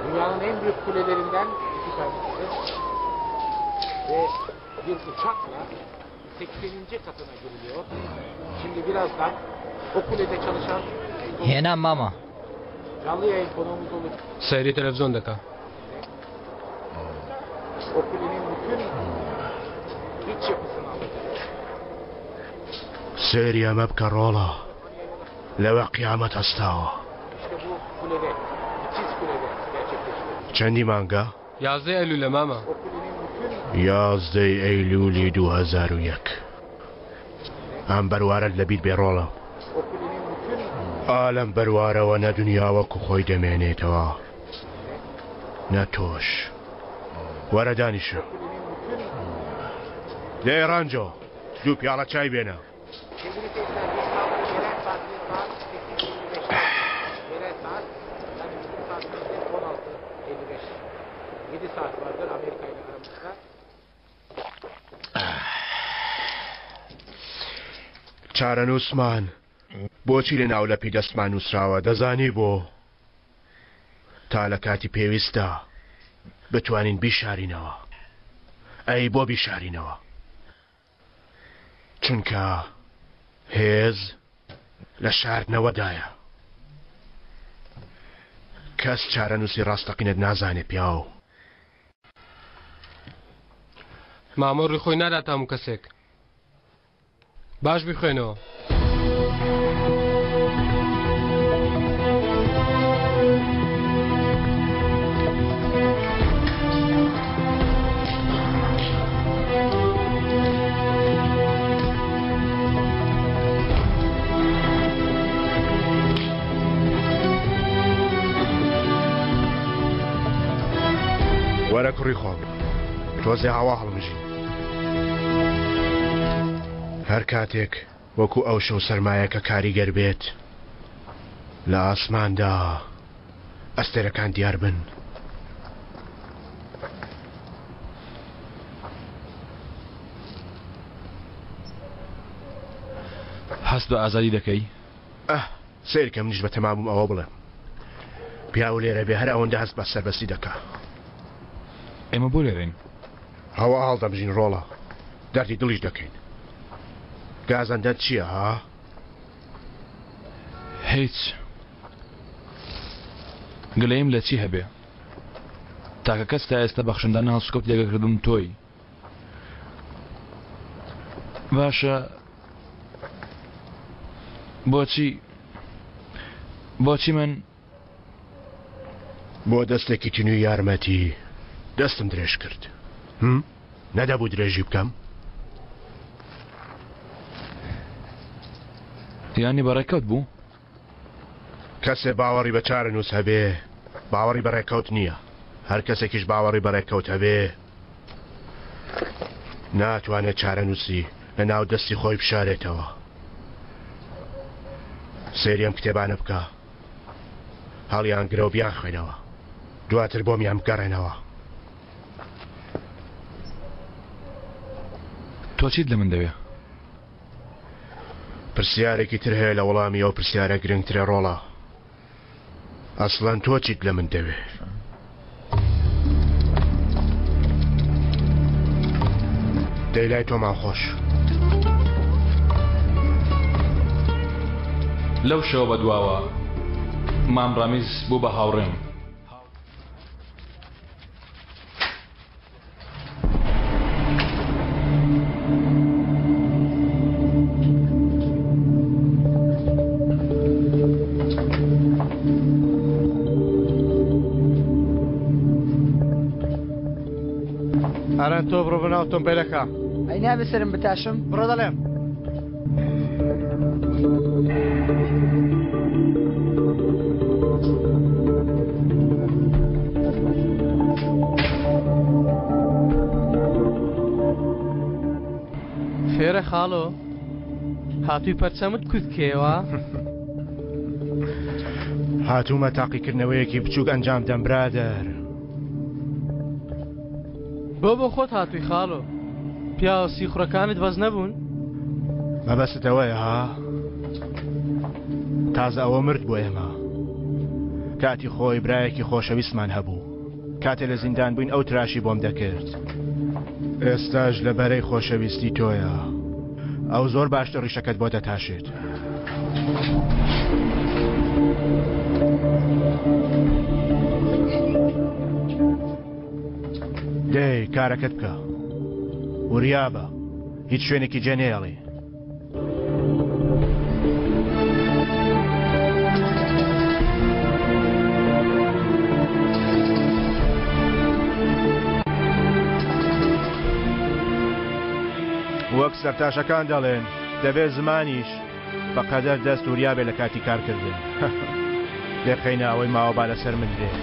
Dünyanın en büyük kulelerinden iki tanesidir. Ve bir uçakla 80. katına giriliyor. Şimdi birazdan o kulede çalışan هێنام مامە. canlı yayın konuğumuz olacak. سەیری تەلەفزیۆن دەکا. O kulenin bütün iç yapısını anlatacak. سەیری ئەمە بکە ڕۆڵە لەوە قیامەت هەستاوە. İşte bu kulede, ikiz kulede gerçekleşti. چەندی مانگە؟ یازدەی ئەیلولە مامە. O kulenin bütün یازدەی ئەیلولی 2001. ئەم بەروارەت لەبیر بێ ڕۆڵە. o kulenin bütün ئا لەم بەروارەوە نە دنیا وەکو خۆی دەمێنێتەوە نە تۆش. وەرە دانیشە. دەی ڕەنجۆ دوو پیاڵە چای بێنە. Sevgili seyirciler İstanbul yerel saatinde saat 8.55'te. Yerel saat yani bizim saatimizde 16.55. 7 saat vardır Amerika ile aramızda. چارەنووسمان بۆچی لە ناولەپی دەستمان نووسراوە دەزانی بۆ؟ تا لە کاتی پێویستدا بتوانین بیشارینەوە. ئەی بۆ بیشارینەوە؟ چونکە هێز لە شاردنەوەدایە. کەس چارەنووسی ڕاستەقینەت نازانێ پیاو. مامۆ ڕووی خۆی ناداتە هەموو کەسێک. باش بیخوێنەوە. وەرە کوڕی خۆم تۆزێ هەوا هەڵمژین. هەر کاتێک وەکو ئەو شەو سەرمایەکە کاریگەر بێت لە ئاسماندا ئەستێرەکان دیار بن. هەست بە ئازادی دەکەی؟ ئەه سەیرکە منیش بەتەما بووم ئەوە بڵێم. پیاو لێرە بێ هەر ئەوەندە هەست بە سەربەستی دەکا. ئێمە بۆ لێرەین؟ هەوا هەڵدەمژین ڕۆڵە، دەردی دڵیش دەکەین. گازەندەت چییە ها؟ هیچ. گلەییم لە چی هەبێ؟ تاکە کەس تا ئێستا بەخشندانە هەڵسوکەوتی لەگەڵ کردووم تۆی. باشە بۆچی بۆچی من بۆ دەستێکی تینوی یارمەتی دەستم درێژ کرد. هم؟ نەدەبوو درێژی بکەم؟ یانی بە ڕێکەوت بوو؟ کەسێ باوەڕی بە چارەنووس هەبێ باوەڕی بە ڕێکەوت نییە. هەر کەسێکیش باوەڕی بە ڕێکەوت هەبێ ناتوانێت چارەنووسی لە ناو دەستی خۆی بشارێتەوە. سەیری ئەم کتێبانە بکە، هەڵیانگرە و بیانخوێنەوە، دواتر بۆمیان بگەڕێنەوە. تۆ چیت لە من دەوێ؟ پرسیارێکی تر هەیە لە وەڵامی ئەو پرسیارە گرنگترە ڕۆڵە. ئەسڵەن تۆ چیت لە من دەوێ؟ دەی لای تۆمان خۆش. لەو شەوە بەدواوە مام ڕامیز بوو بە هاوڕێم. ئاران تۆ بڕۆ بە ناو ئۆتۆمبیلەکە. ئەی نابێ سەرم بتاشم؟ بڕۆ دەڵێم. خێرە خاڵۆ هاتووی پەرچەمت کوت کێوە؟ هاتوومە تاقیکردنەوەیەکی بچووک ئەنجام دەم برادەر. بۆ بۆ خۆت هاتووی خاڵۆ؟ پیاوە سیخوڕەکانت بەس نەبوون؟ مەبەستت ئەوەیە ها؟ تازە ئەوە مرد بۆ ئێمە. کاتی خۆی برایەکی خۆشەویستمان هەبوو. کاتێ لە زیندان بووین ئەو تراشی بۆم دەکرد. ئێستاش لە بەرەی خۆشەویستی تۆیە. ئەو زۆر باشتر ڕیشەکەت بۆ دەتاشێت. دەی کارەکەت بکە. وریابە. هیچ شوێنێکی جێ نەیەڵی. وەک سەرتاشەکان دەڵێن دەبێت زمانیش بە قەدەر دەست وریا بێ لە کاتی کارکردن. دەقەینە ئەوەی ماوە با لەسەر من بێت.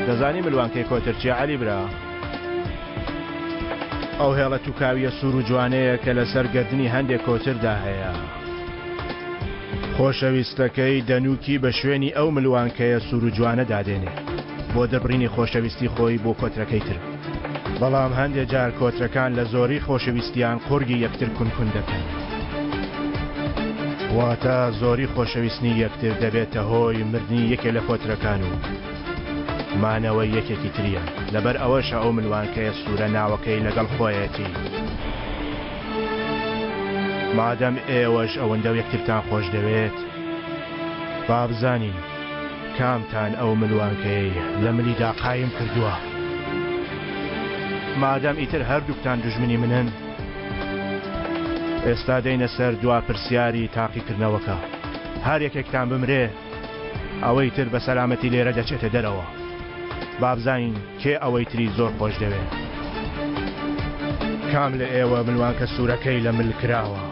دەزانی ملوانکەی کۆتر چیە عەلی برا؟ ئەو هێڵە توکاویە سوور و جوانەیە کە لەسەر گەردنی هەندێک کۆتردا هەیە. خۆشەویستەکەی دەنووکی بە شوێنی ئەو ملوانکەیە سوور و جوانەدا دێنێ بۆ دەربڕینی خۆشەویستی خۆی بۆ کۆترەکەی تر. بەڵام هەندێ جار کۆترەکان لە زۆری خۆشەویستیان قوڕگی یەکتر کون کون دەکەن. واتە زۆری خۆشەویستنی یەکتر دەبێتە هۆی مردنی یەکێ لە کۆترەکان و مانەوەی یەکێکی تریان. لەبەر ئەوەشە ئەو ملوانکەیە سوورە ناوەکەی لەگەڵ خۆیەتی. مادەم ئێوەش ئەوەندە یەکترتان خۆش دەوێت، با بزانین کامتان ئەو ملوانکەیەی لە ملیدا قایم کردووە؟ مادام ئیتر هەردووکتان دوژمنی منن، ئێستا دێینە سەر دوا پرسیاری تاقیکردنەوەکە. هەر یەکێکتان بمرێ، ئەوەی تر بە سەلامەتی لێرە دەچێتە دەرەوە. با بزانین کێ ئەوەی تری زۆر خۆش دەوێ. کام لە ئێوە ملوانکە سوورەکەی لە مل کراوە؟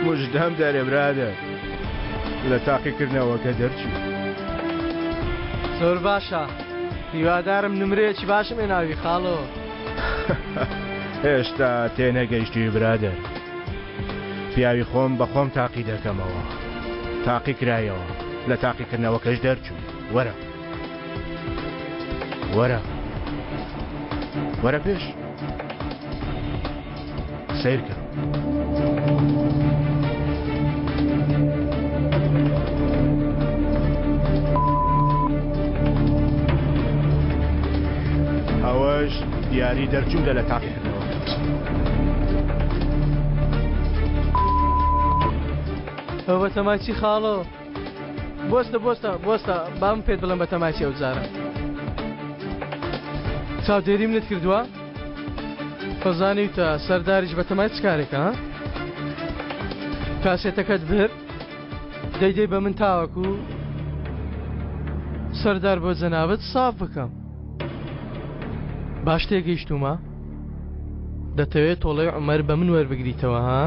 مژدەم دەرێ برادەر لە تاقیکردنەوەکە دەرچوو. زۆر باشە هیوادارم نمرەیەکی باشم هێناوی خاڵۆ. هێشتا تێنەگەیشتووی برادەر. پیاوی خۆم بە خۆم تاقی دەکەمەوە. تاقی کرایەوە لە تاقیکردنەوەکەش دەرچووی. وەرە. وەرە. وەرە پێش. سەیرکە. ئەوەش دیاری دەرچوونە لە تاقیکردنەوە. ئەو بەتەمای چی خاڵۆ؟ بۆستە بۆستە بۆستە با من پێت بڵێم بەتەمای چی ئەو جارە چاودێری منت کردووە؟ خۆ زانیوتە سەرداریش بەتەمای چ کارێکە ها؟ کاسێتەکەت برد دەیدەی بە من تاوەکو سەردار بۆ جەنابت ساف بکەم باش تێگەیشتوومە دەتەوێت تۆڵەی عومەر بە من وەربگریتەوە ها؟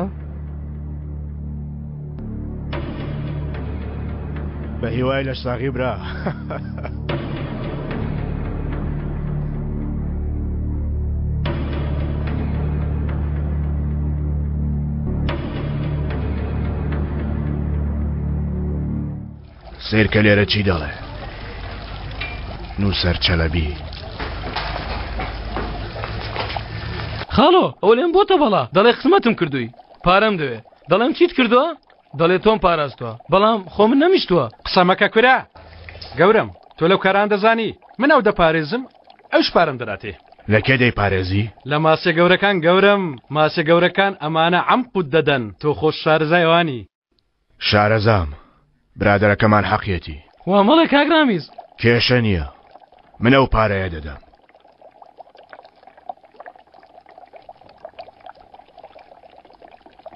بە هیوای لەش ساغی برا. سەیرکە لێرە چی دەڵێ نووسەر چەلەبی. خاڵۆ ئەوە لێم بۆتە بەڵا دەڵێ خزمەتم کردووی پارەم دەوێ دەڵێم چیت کردووە دەڵێ تۆم پاراستووە بەڵام خۆ من نەمیشتووە. قسە مەکە کورە گەورەم تۆ لەو کاران دەزانی من ئەو دەپارێزم ئەوش پارەم دەداتێ. لە کێ دەیپارێزی؟ لە ماسیە گەورەکان گەورەم ماسیە گەورەکان ئەمانە عەمقوت دەدەن تۆ خۆت شارەزای ئەوانی. شارەزام، برادەرەکەمان حەقیەتی. وا مەڵێ کاک ڕامیز. کێشە نییە، من ئەو پارەیە دەدەم.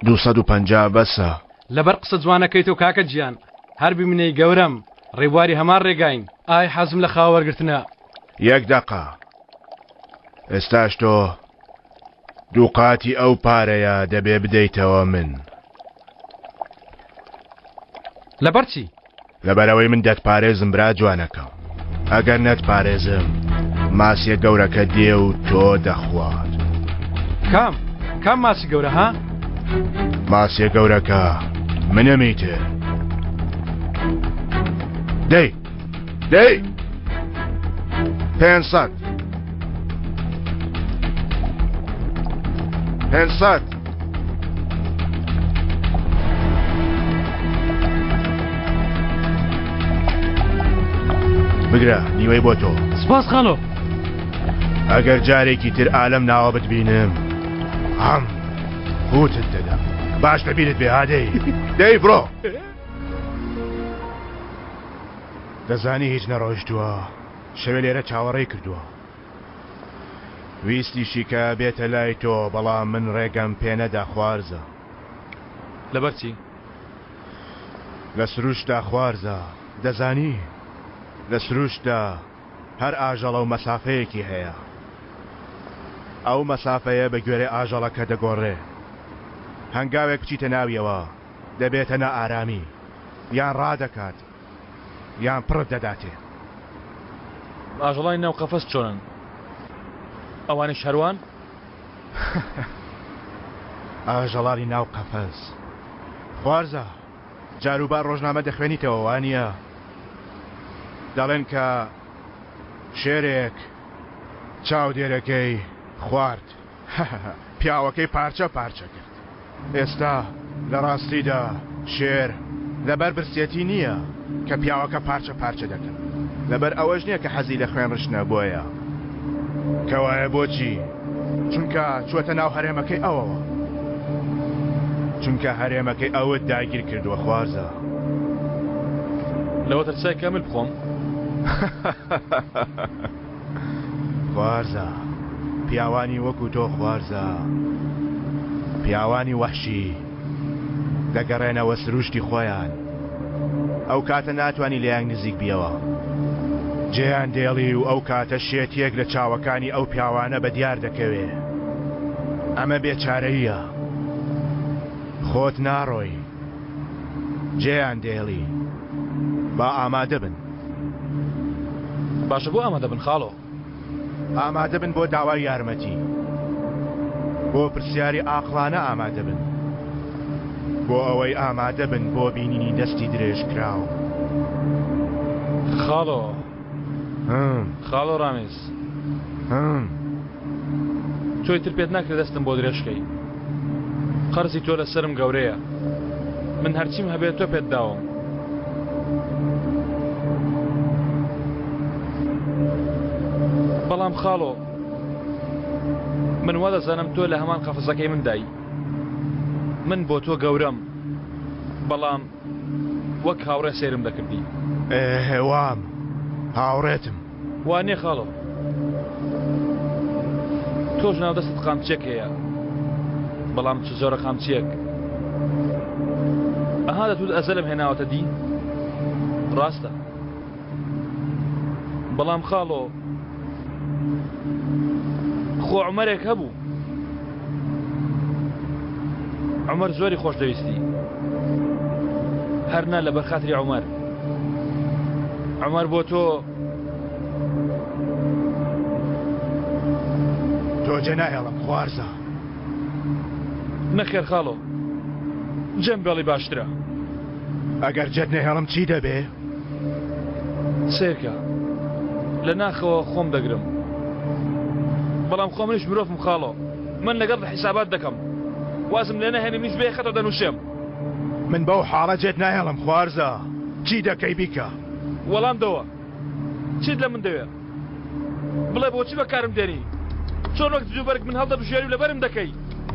250 بەسە. لەبەر قسە جوانەکەی تۆ کاکە گیان، هەر بمینەی گەورەم، ڕێبواری هەمان ڕێگاین. ئای حەزم لە خاوە وەرگرتنە. یەک دەقە، ئێستاش تۆ دووقاتی ئەو پارەیە دەبێ بدەیتەوە من. لەبەر چی؟ لەبەرئەوەی من دەتپارێزم برا جوانەکەم. ئەگەر نەتپارێزم ماسیە گەورەکە دێ و تۆ دەخوات. کام؟ کام ماسی گەورە ها؟ ماسیە گەورەکە منم ئیتر. دەی دەی 500 500 بگرە نیوەی بۆ تۆ. سپاس خاڵۆ. ئەگەر جارێکی تر ئالەم ناوە بتبینم هەم قوتت دەدەم باش لەبیرت بێ ها دەی دەی بڕۆ. دەزانی هیچ نەڕۆیشتووە شەوێ لێرە چاوەڕێی کردووە ویستیشی کە بێتە لای تۆ بەڵام من ڕێگەم پێ نەدا خوارزە. لەبەر چی؟ لە سروشتدا خوارزە دەزانی لە سروشتدا هەر ئاژەڵە و مەسافەیەکی هەیە. ئەو مەسافەیە بە گوێرەی ئاژەڵەکە دەگۆڕێ. هەنگاوێک بچیتە ناویەوە دەبێتە نائارامی، یان ڕادەکات یان پڕت دەداتێ. ئاژەڵانی ناو قەفەس چۆنن؟ ئەوانیش هەروان؟ ئاژەڵانی ناو قەفەس. خوارزا! جاروبار ڕۆژنامە دەخوێنیتەوە وانییە؟ دەڵێن کە شێرێک چاودێرەکەی خوارد. پیاوەکەی پارچە پارچە کرد. ئێستا لە ڕاستیدا شێر لەبەر برسێتی نییە کە پیاوەکە پارچە پارچە دەکەن. لەبەر ئەوەش نییە کە حەزی لە خوێن ڕشتنە بۆیە. کەوایە بۆچی؟ چونکە چووەتە ناو هەرێمەکەی ئەوەوە. چونکە هەرێمەکەی ئەوت داگیر کردووە خوارزا. لەوە ترسای کە مل بخۆم؟ خوارزا، پیاوانی وەکو تۆ خوارزا، پیاوانی وەحشی دەگەڕێنەوە سروشتی خۆیان. ئەو کاتە ناتوانی لێیان نزیک بیەوە. جێیان دێڵی و ئەو کاتە شێتیەک لە چاوەکانی ئەو پیاوانە بە دیار دەکەوێ. ئەمە بێچارەییە. خۆت ناڕۆی. جێیان دێڵی. با ئامادە بن. باشە بۆ ئامادە بن خاڵۆ؟ ئامادە بن بۆ داوای یارمەتی. بۆ پرسیاری ئاقڵانە ئامادە بن. بۆ ئەوەی ئامادە بن بۆ بینینی دەستی درێژکراو. خاڵۆ. خاڵۆ ڕامیز. تۆ ئیتر پێت ناکرێ دەستم بۆ درێژ کەی. قەرزی تۆ لەسەرم گەورەیە. من هەرچیم هەبێ تۆ پێت داوم. بەڵام خاڵۆ من وا دەزانم تۆ لە هەمان قەفزەکەی من دای. من بۆ تۆ گەورەم بەڵام وەک هاوڕێ سەیرم دەکردی. ئێ وام، هاوڕێتم. وا نیە خاڵۆ تۆش ناو دەستت قامچیەک هەیە بەڵام چ جۆرە قامچیەک ئەها دەتوت ئەزەلم هێناوەتە دی ڕاستە بەڵام خاڵۆ خۆ عومەرێک هەبوو عومەر زۆری خۆش دەویستی هەر نا لەبەر خاتری عومەر عومەر بۆ تۆ تۆ جێ ناهێڵم خوارزا. نەخێر خاڵۆ جێم بێڵی باشترە. ئەگەر جێت نەهێڵم چی دەبێ؟ سەیرکە لە ناخەوە خۆم دەگرم بەڵام خۆ منیش مرۆڤم خاڵۆ من لەگەڵت حیسابات دەکەم وازم لێ نەهێنی منیش بێ خەتەوە دەنووشێم. من بەو حاڵە جێت ناهێڵم خوارزا چی دەکەی بیکە. وەڵام دەوە چیت لە من دەوێ؟ بڵێ بۆچی بەکارم دێنی؟ چۆن وەک جلوبەرگ من هەڵدەبژێری و لەبەرم دەکەی؟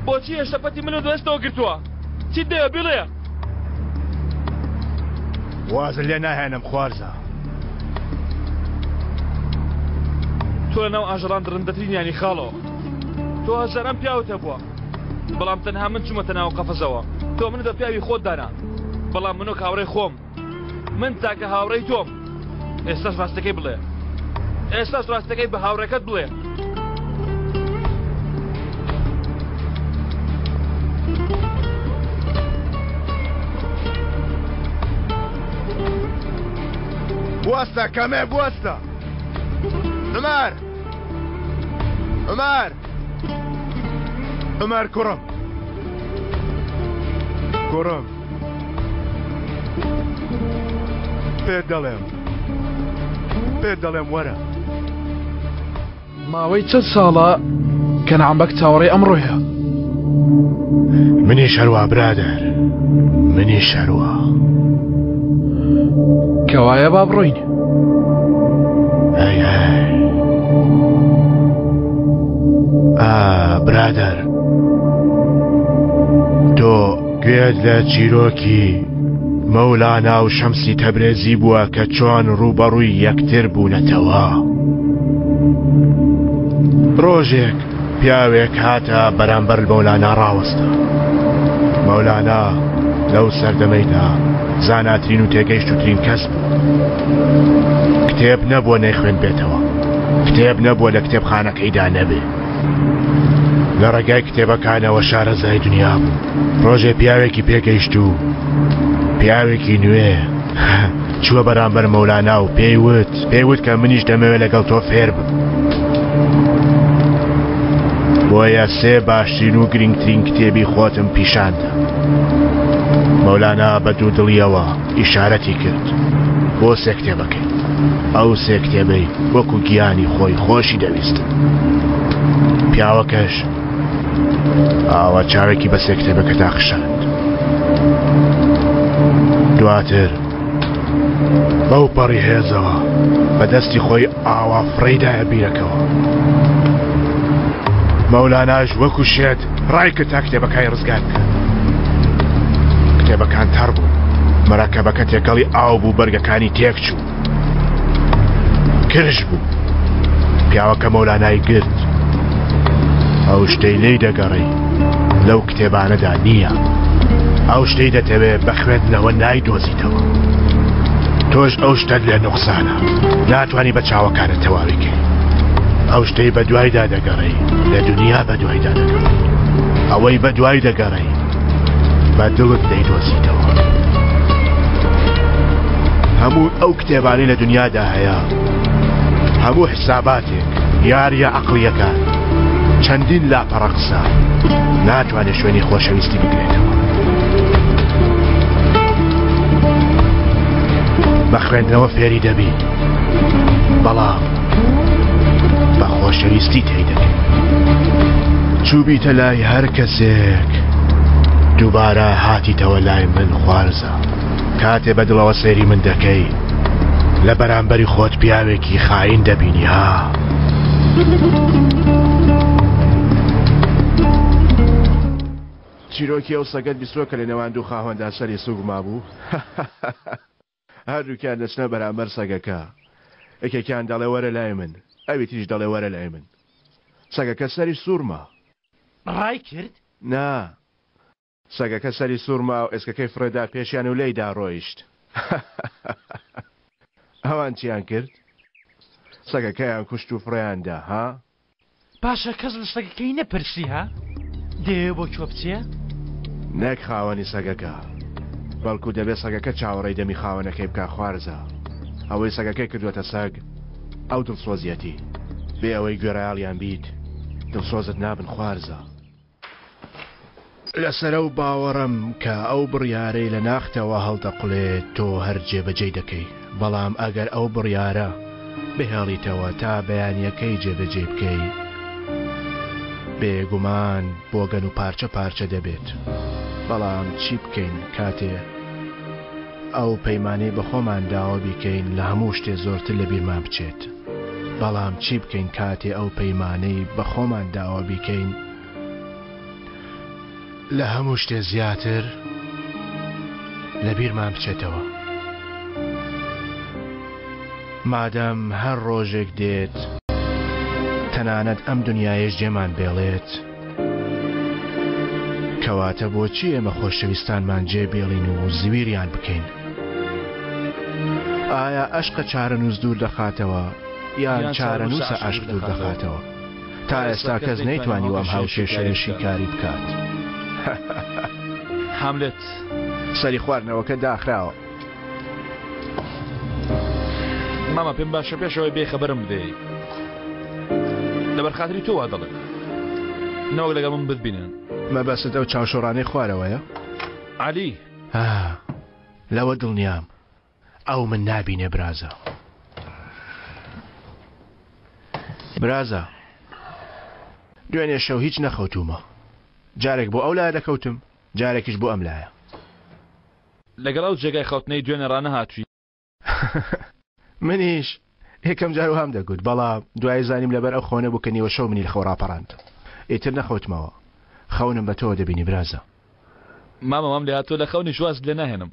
بۆچی هێشتا پەتی منت بەدەستەوە گرتووە؟ چیت دەوێ بیڵێ؟ وازت لێ ناهێنم خوارزا. تۆ لەناو ئاژەڵان دڕندەترینیانی خاڵۆ. تۆ هەزاران پیاوت هەبووە، بەڵام تەنها من چوومەتە ناو قەفەزەوە. تۆ منت بە پیاوی خۆت دانا، بەڵام من وەک هاوڕێی خۆم. من تاکە هاوڕێی تۆم. ئێستاش ڕاستەکەی بڵێ. ئێستاش ڕاستەکەی بە هاوڕێکەت بڵێ. بوەستە کەمێ بوەستە. عومەر! عومەر! عومەر کوڕم. کوڕم پێت دەڵێم پێت دەڵێم وەرە. ماوەی چەند ساڵە کەنعان بەگ چاوەڕێی ئەمڕۆیە. منیش هەروا برادەر منیش هەروا. کەوایە با بڕۆین. ئەی ئەی ئا برادەر تۆ گوێت لە چیرۆکی مەولانا و شەمسی تەبرێزی بووە کە چۆن ڕووبەڕووی یەکتر بوونەتەوە. ڕۆژێک پیاوێک هاتە بەرامبەر مەولانا ڕاوەستا. مەولانا لەو سەردەمەیدا زاناترین و تێگەیشتووترین کەس بوو. کتێب نەبووە نەیخوێندبێتەوە، کتێب نەبووە لە کتێبخانەکەیدا نەبێ. لە ڕێگای کتێبەکانەوە شارەزای دنیا بوو. ڕۆژێ پیاوێکی پێگەیشت و پیاوێکی نوێ چووە بەرامبەر مەولانا و پێی وت پێی وت کە منیش دەمەوێت لەگەڵ تۆ فێر بم. بۆیە سێ باشترین و گرنگترین کتێبی خۆتم پیشاندا. مەولانا بە دوودڵیەوە ئیشارەتی کرد بۆ سێ کتێبەکەی. ئەو سێ کتێبەی وەکو گیانی خۆی خۆشی دەویستن. پیاوەکەش ئاوا چاوێکی بە سێ کتێبەکەدا خشاند. دواتر بەو پەڕی هێزەوە بە دەستی خۆی ئاوا فڕێیدایە بیرەکەوە. مەولاناش وەکو شێت ڕایکرد تا کتێبەکانی ڕزگار بکات. کتێبەکان تەڕ بوون، مەرەکەبەکە تێکەڵی ئاو بوو، بەرگەکانی تێکچوو، کرژ بوو. پیاوەکە مەولانای گرت. ئەو شتەی لێی دەگەڕێی لەو کتێبانەدا نییە. ئەو شتەی دەتەوێ بە خوێندنەوە نایدۆزیتەوە. تۆش ئەو شتەت لێ نوقسانە، ناتوانی بە چاوەکانت تەواوی کەی. ئەو شتەی بە دوایدا دەگەڕێی لە دنیا بە دوایدا دەگەڕێی. ئەوەی بە دوای دەگەڕێی بە دڵت دەیدۆزیتەوە. هەموو ئەو کتێبانەی لە دنیادا هەیە، هەموو حساباتێک، یارییە عەقڵییەکان، چەندین لاپەڕە قسە، ناتوانێت شوێنی خۆشەویستی بگرێتەوە. بە خوێندنەوە فێری دەبی، بەڵام بە خۆشەویستی تێی دەگەی. چووبیتە لای هەر کەسێک، دووبارە هاتیتەوە لای من خوارزا. کاتێ بە دڵەوە سەیری من دەکەی لە بەرامبەری خۆت پیاوێکی خاین دەبینی ها. چیرۆکی ئەو سەگەت بیستووە کە لە نێوان دوو خاوەندا سەری سوک مابوو؟ هەردووکیان دەچنە بەرامبەر سەگەکە یەکێکیان دەڵێ وەرە لای من ئەوی تریش دەڵێ وەرە لای من سەگەکە سەری سوورما. ڕای کرد؟ نا سەگەکە سەری سوڕما و ئێسکەکەی فڕێدا پێشیان و لێیدا ڕۆیشت. ئەوان چیان کرد؟ سەگەکەیان کوشت و فڕێیان دا، ها؟ باشە کەس لە سەگەکەی نەپرسی، ها؟ دەیەوێ بۆ کوێ بچێ؟ نەک خاوەنی سەگەکە، بەڵکو دەبێ سەگەکە چاوەڕێی دەمی خاوەنەکەی بکا خوارزا. ئەوەی سەگەکەی کردووەتە سەگ، ئەو دڵسۆزیەتی. بێ ئەوەی گوێڕایەڵیان بیت، دڵسۆزت نابن خوارزا. لەسەر ئەو باوەڕەم کە ئەو بڕیارەی لە ناختەوە هەڵدەقوڵێ تۆ هەر جێبەجێی دەکەی، بەڵام ئەگەر ئەو بڕیارە بهێڵیتەوە تا بەیانییەکەی جێبەجێی بکەی، بێگومان بۆگەن و پارچە پارچە دەبێت. بەڵام چی بکەین کاتێ ئەو پەیمانەی بە خۆمان داوە بیکەین لە هەموو شتێ زۆرتر لە بیرمان بچێت؟ بەڵام چی بکەین کاتێ ئەو پەیمانەی بە خۆمان داوە بیکەین لە هەموو شتێ زیاتر لە بیرمان بچێتەوە؟ مادەم هەر ڕۆژێک دێت تەنانەت ئەم دنیایەش جێمان بێڵێت، کەواتە بۆچی ئێمە خۆشەویستانمان جێ بێڵین و زویریان بکەین؟ ئایا ئەشقە چارەنووس دوور دەخاتەوە یان چارەنووسە عەشق دوور دەخاتەوە؟ تا ئێستا کەس نەیتوانیوە ئەم هاوکێشەیە شیکاری بکات. هاملێت. سەری خواردنەوەکە داخراوە. مامە پێم باشە پێشەوەی بێ خەبەرم بدەی. لەبەر خاتری تۆ وا دەڵێم. نەوەک لەگەڵ من بتبینن. مەبەستت ئەو چاوشۆڕانەی خوارەوەیە؟ عەلی. ها لەوە دڵنیام ئەو من نابینێ برازا. برازا دوێنێ شەو هیچ نەخەوتوومە جارێک بۆ ئەو لایە دەکەوتم جارێکیش بۆ ئەم لایە. لەگەڵ ئەو جێگای خەوتنەی دوێنێ ڕانەهاتووی. منیش یەکەم جار وام دەگوت بەڵام دوایی زانیم لەبەر ئەو خەونە بوو کە نیوە شەو منی لە خەو ڕاپەڕاند ئیتر نەخەوتمەوە خەونم بە تۆوە دەبینی برازا. مامە وام لێهاتووە لە خەونیش وازت لێ ناهێنم.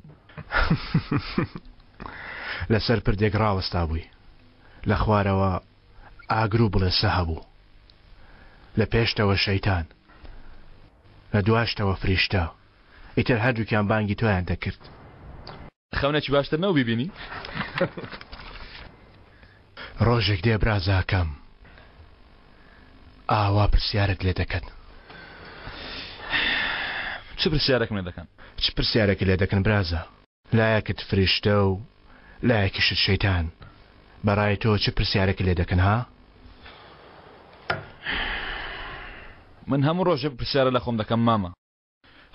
لەسەر پردێک ڕاوەستابووی لە خوارەوە ئاگر و بڵێسە هەبوو لە پێشتەوە شەیتان لە دواشتەوە فریشتە ئیتر هەردووکیان بانگی تۆیان دەکرد. خەونێکی باشتر نەبوو بیبینی؟ ڕۆژێک دێ برازاکەم ئاوا پرسیارت لێ دەکەن. چ پرسیارێکم لێ دەکەن؟ چ پرسیارێکت لێ دەکەن برازا؟ لایەکت فریشتە و لایەکیشت شەیتان، بەڕای تۆ چ پرسیارێکت لێ دەکەن ها؟ من هەموو ڕۆژێک پرسیارە لە خۆم دەکەم مامە.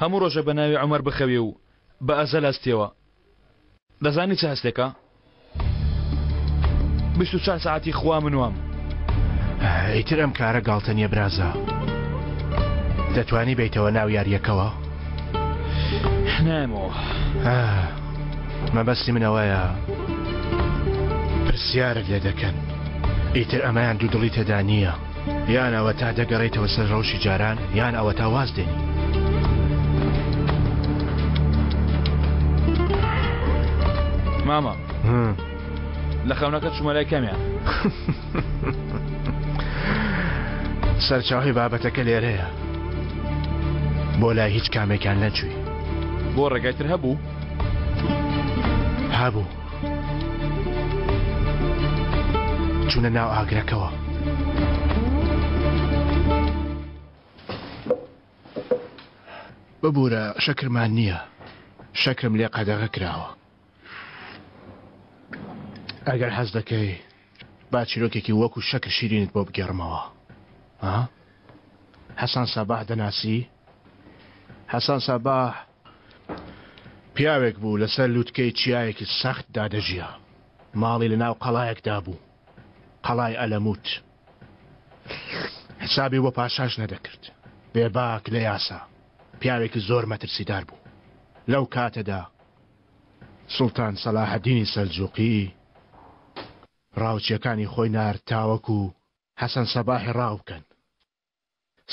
هەموو ڕۆژێک بە ناوی عومەر بخەوی و بە ئەزەل هەستیەوە. دەزانی چ هەستێکە؟ 24 سەعاتی خوا من وام. ئیتر ئەم کارە گاڵتە نییە برازا. دەتوانی بێیتەوە ناو یارییەکەوە؟ نایەمەوە. مەبەستی من ئەوەیە پرسیارت لێ دەکەن. ئیتر ئەمەیان دوودڵی تێدا نییە. یان ئەوەتا دەگەڕێیتەوە سەر ڕەوشی جاران یان ئەوەتا واز دێنی. مامە لە خەونەکە چوومە لای کامیان؟ سەرچاوەی بابەتەکە لێرەیە. بۆ لای هیچ کامێکیان نەچووی. بۆ ڕێگای تر هەبوو؟ هەبوو. چوونە ناو ئاگرەکەوە. ببوورە شەکرمان نییە. شەکرم لێ قەدەغە کراوە. ئەگەر حەز دەکەی با چیرۆکێکی وەکو شەکر شیرینت بۆ بگێڕمەوە. ها؟ حەسەن سەباح دەناسی؟ حەسەن سەباح پیاوێک بوو لەسەر لوتکەی چیایەکی سەختدا دەژیا. ماڵی لە ناو قەڵایەکدا بوو، قەڵای ئەلەموت. حسابی بۆ پاشاش نەدەکرد. بێباک لە یاسا، پیاوێکی زۆر مەترسیدار بوو. لەو کاتەدا سوڵتان سەلاحەدینی سەلجوقی ڕاوچییەکانی خۆی نارد تاوەکو حەسەن سەباحی ڕاو بکەن.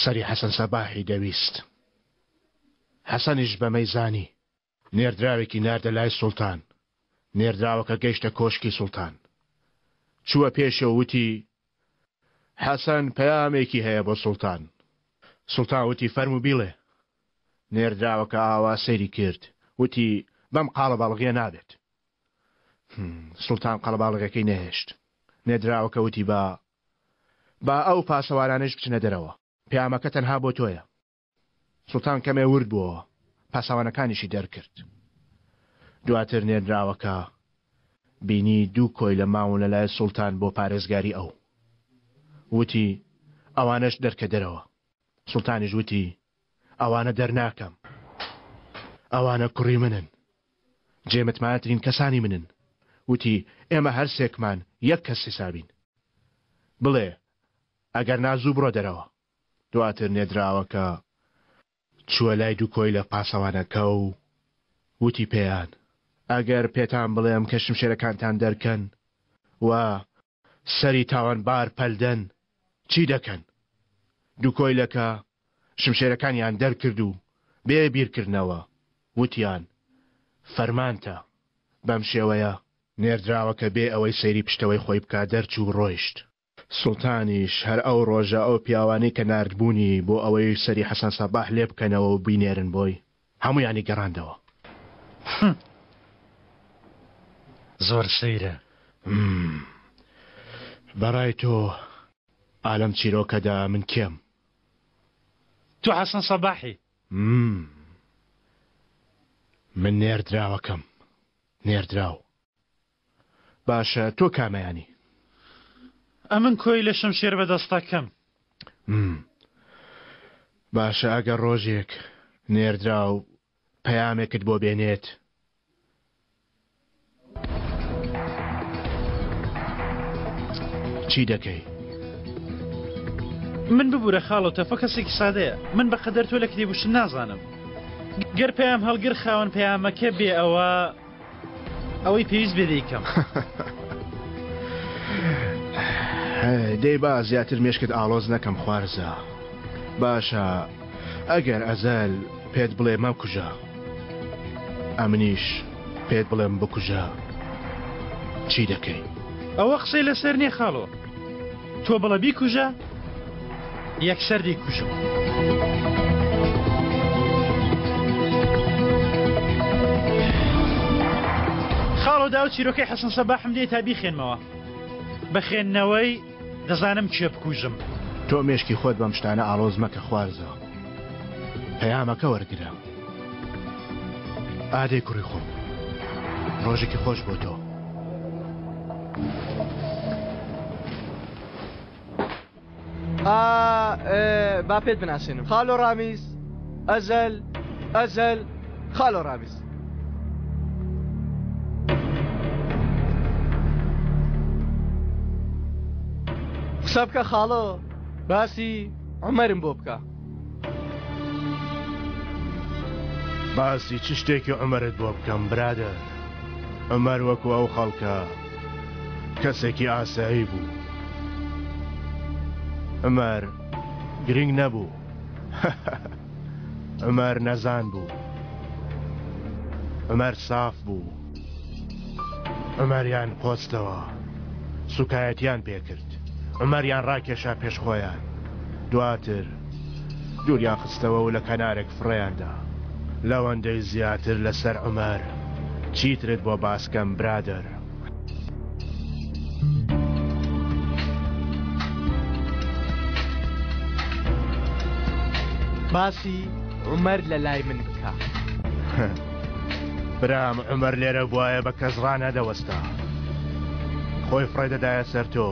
سەری حەسەن سەباحی دەویست. حەسەنیش بەمەی زانی. نێردراوێکی ناردە لای سوڵتان. نێردراوەکە گەیشتە کۆشکی سوڵتان. چووە پێشێ و وتی، حەسەن پەیامێکی هەیە بۆ سوڵتان. سوڵتان وتی، فەرموو بیڵێ. نێردراوەکە ئاوا سەیری کرد، وتی، بەم قاڵەباڵغییە نابێت. سوڵتان قەڵەباڵغیەکەی نەهێشت. نێردراوەکە وتی، با با ئەو پاسەوانانەیش بچنە دەرەوە. پەیامەکە تەنها بۆ تۆیە. سوڵتان کەمێ ورد بووەوە، پاسەوانەکانیشی دەرکرد. دواتر نێردراوەکە بینی دوو کۆیلە ماون لە لای سوڵتان بۆ پارێزگاری ئەو. وتی، ئەوانەش دەرکە دەرەوە. سوڵتانیش وتی، ئەوانە دەرناکەم. ئەوانە کوڕی منن. جێ متمانەترین کەسانی منن. وتی، ئێمە هەرسێکمان یەک کەس حیسابین. بڵێ، ئەگەر نا زوو بڕۆ دەرەوە. دواتر نێردراوەکە چووە لای دوو کۆیلە پاسەوانەکە و وتی پێیان، ئەگەر پێتان بڵێم کە شمشێرەکانتان دەرکەن و سەری تاوانبار پەلدەن، چی دەکەن؟ دوو کۆیلەکە شمشێرەکانیان دەرکرد و بێ بیرکردنەوە وتیان، فەرمانتە. بەم شێوەیە نێردراوەکە بێ ئەوەی سەیری پشتەوەی خۆی بکا دەرچوو و ڕۆیشت. سوڵتانیش هەر ئەو ڕۆژە ئەو پیاوانەی کە ناردبوونی بۆ ئەوەی سەری حەسەن سەباح لێ بکەنەوە و بینێرن بۆی، هەموویانی گەڕاندەوە. زۆر سەیرە. همم. بەڕای تۆ ئا لەم چیرۆکەدا من کێم؟ تۆ حەسەن سەباحی. همم. من نێردراوەکەم. نێردراو. باشە تۆ کامەیانی؟ ئەمن کۆیلە شمشێر بەدەستەکەم. باشە ئەگەر ڕۆژێک نێردراو پەیامێکت بۆ بێنێت چی دەکەی؟ من ببورە خاڵۆ تەفە کەسێکی سادەیە من بە قەدەر تۆ لە کتێب و شت نازانم گەر پەیام هەڵگر خاوەن پەیامەکە بێ ئەوە ئەوەی پێویست بێ دەیکەم. دەی با زیاتر مێشکت ئاڵۆز نەکەم خوارزا باشە ئەگەر ئەزەل پێت بڵێ مەکوژە ئەمنیش پێت بڵێم بکوژە چی دەکەی؟ ئەوە قسەی لەسەر نیە خاڵۆ تۆ بڵە بیکوژە یەکسەر دەیکوژم. خاڵۆ داو چیرۆکەی حەسەن سەباحم دێ تا بیخێنمەوە بە خوێندنەوەی دەزانم کێ بکوژم. تۆ مێشکی خۆت بەم شتانە ئاڵۆز مەکە خوارزا پەیامەکە وەرگرە. ئادەی کوڕی خۆم ڕۆژێکی خۆش بۆ تۆ. با پێت بناسێنم خالۆ ڕامیز ئەزەل ئەزەل خالۆ ڕامیز قسە بکە خاڵۆ باسی عومەرم بۆ بکە. باسی چ شتێکی عومەرت بۆ بکەم برادەر عومەر وەکو ئەو خەڵکە کەسێکی ئاسایی بوو عومەر گرنگ نەبوو عومەر نەزان بوو عومەر ساف بوو عومەریان قۆستەوە سوکایەتیان پێکرد عومەریان ڕاکێشا پێش خۆیان دواتر دووریان خستەوە و لە کەنارێک فڕێیان دا. لەوەندەی زیاتر لەسەر عومەر چیترت بۆ باسکەم برادەر؟ باسی عومەر لەلای من بکە. برام عومەر لێرە بوایە بە کەس ڕانەدەوەستا. خۆی فڕێ دەدایە سەر تۆ.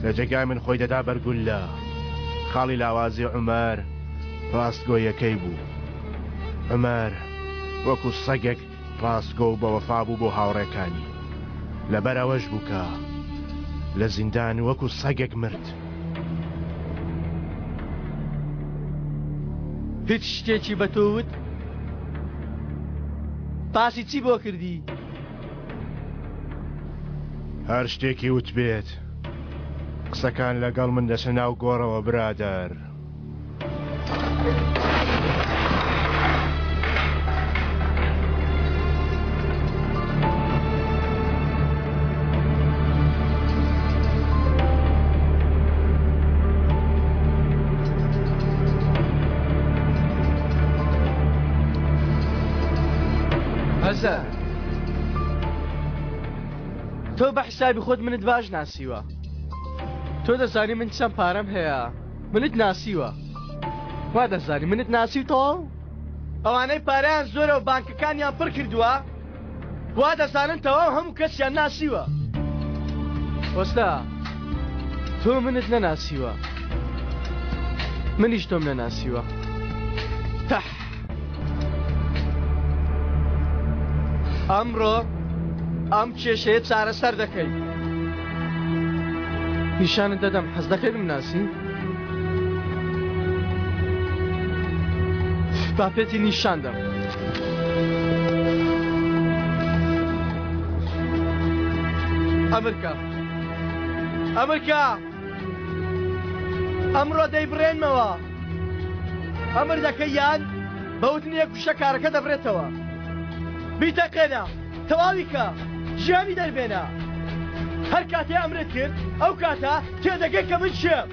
لە جێگای من خۆی دەدا بەر گوللە. خاڵی لاوازی عومەر ڕاستگۆیەکەی بوو. عومەر وەکو سەگێک ڕاستگۆ و بەوەفا بوو بۆ هاوڕێکانی. لەبەر ئەوەش بوو کە لە زیندان وەکو سەگێک مرد. هیچ شتێکی بە تۆ وت؟ باسی چی بۆ کردی؟ هەر شتێکی وتبێت قسەکان لەگەڵ من دەچنە ناو گۆڕەوە برادەر. ئەزەر تۆ بە حسابی خۆت منت باش ناسیوە تۆ دەزانی من چەند پارەم هەیە منت ناسیوە وا دەزانی منت ناسی و تەواو ئەوانەی پارەیان زۆرە و بانکەکانیان پڕ کردووە وا دەزانن تەواو هەموو کەسیان ناسیوە وەستا تۆ منت نەناسیوە منیش تۆم نەناسیوە تەح ئەمڕۆ ئەم کێشەیە چارەسەر دەکەی نیشانت دەدەم حەز دەکەی بمناسی با پێتی نیشان دەم ئەمرکە ئەمرکە ئەمڕۆ دەیبڕێنمەوە ئەمر دەکەی یان بەوتنی یەک وشە کارەکە دەبرێتەوە بیتەقێنە تەواوی کە ژیانی دەربێنە هەر کاتێ ئەمرت کرد ئەو کاتە تێدەگەی کە من کێم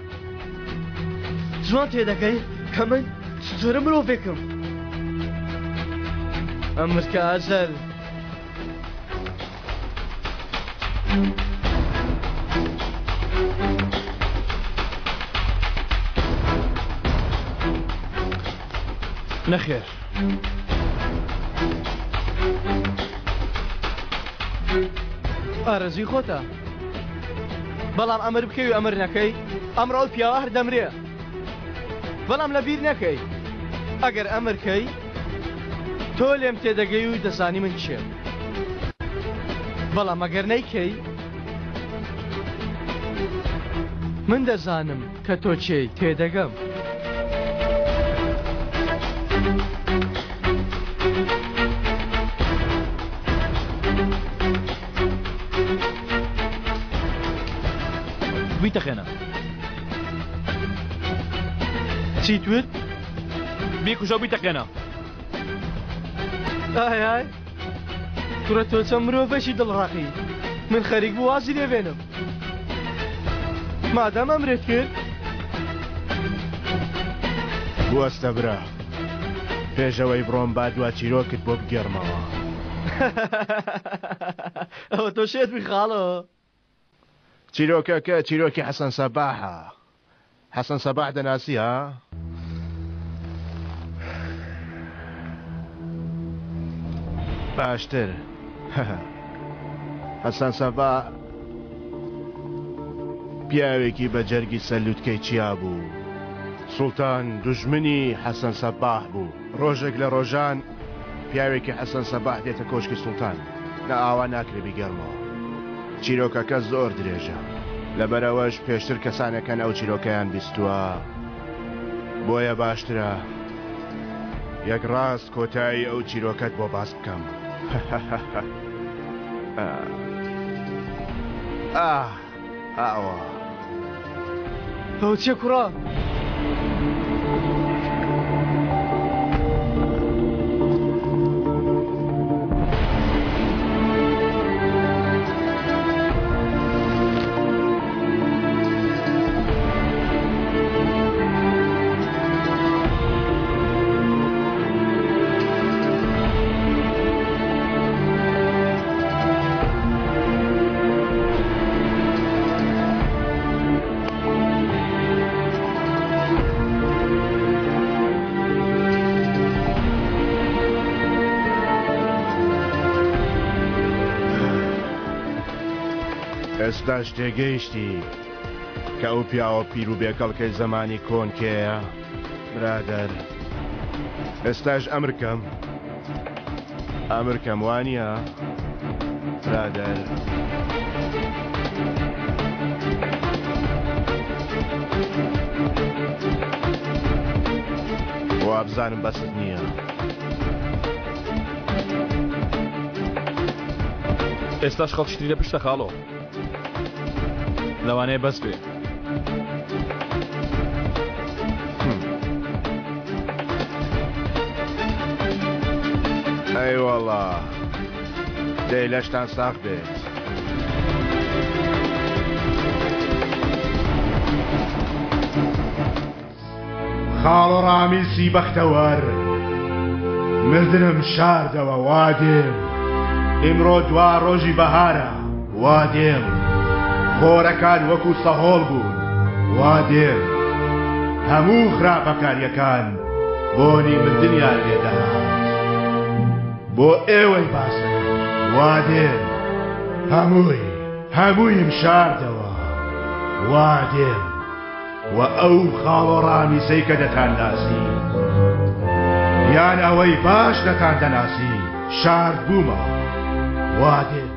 جوان تێدەگەی کە من چ جۆرە مرۆڤێکم ئەمرکە ئەجەل نەخێر. ئارەزوی خۆتە بەڵام ئەمر بکەی و ئەمر نەکەی ئەمڕۆ ئەو پیاوە هەر دەمرێ بەڵام لە بیر نەکەی ئەگەر ئەمر کەی تۆ. تۆ لێم تێدەگەی و دەزانی من کێم. بەڵام ئەگەر نەیکەی من دەزانم کە تۆ کێی تێدەگەم. بیتەقێنە. چیت وت؟ بیکوژە و بیتەقێنە. ئای ئای کوڕە تۆ چەند مرۆڤێکی دڵڕەقی من خەریک بوو وازی لێ بێنم مادام ئەمرت کرد بوەستە برا پێش ئەوەی بڕۆم با دوا چیرۆکت بۆ بگێڕمەوە. ئەوە تۆ شێت بووی خاڵۆ. چیرۆکەکە چیرۆکی حەسەن سەباحە. حەسەن سەباح دەناسی ها؟ باشتر حەسەن سەباح پیاوێکی بە جەرگی سەر لوتکەی چیا بوو. سوڵتان دوژمنی حەسەن سەباح بوو. ڕۆژێک لە ڕۆژان پیاوێکی حەسەن سەباح دێتە کۆشکی سوڵتان. نا ئاوا ناکرێ بیگێڕمەوە. چیرۆکەکە زۆر درێژە. لەبەرئەوەش پێشتر کەسانێک هەن ئەو چیرۆکەیان بیستووە. بۆیە باشترە یەک ڕاست کۆتایی ئەو چیرۆکەت بۆ باس بکەم. ئاه ئاوا. ئەوە چیە کوڕە؟ ئێستاش تێگەیشتی کە ئەو پیاوە پیر و بێکەڵکەی زەمانی کۆن کێیە؟ برادەر ئێستاش ئەمرکەم ئەمرکەم وانە برادەر. وابزانم بەست نییە. ئێستاش خەڵکی تری لە پشتە خاڵۆ. لەوانەیە بەس بێ. ئەی وەڵا دەی لەشتان ساغ بێت. خاڵۆ ڕامیسی بەختەوەر مردنم شاردەوە وا دێم ئیمڕۆ دوا ڕۆژی بەهارە وا دێم خۆرەکان وەکو سەهۆڵ بوون وا دێم هەموو خراپەکاریەکان بۆنی مردنیان لێ دەهات بۆ ئێوەی باسەکەم وا دێم هەمووی هەموویم شاردەوە وا دێم وە ئەو خاڵۆ ڕامیسەی کە دەتانناسی یان ئەوەی باش دەتان دەناسی شاردبوومەوە وا دێم.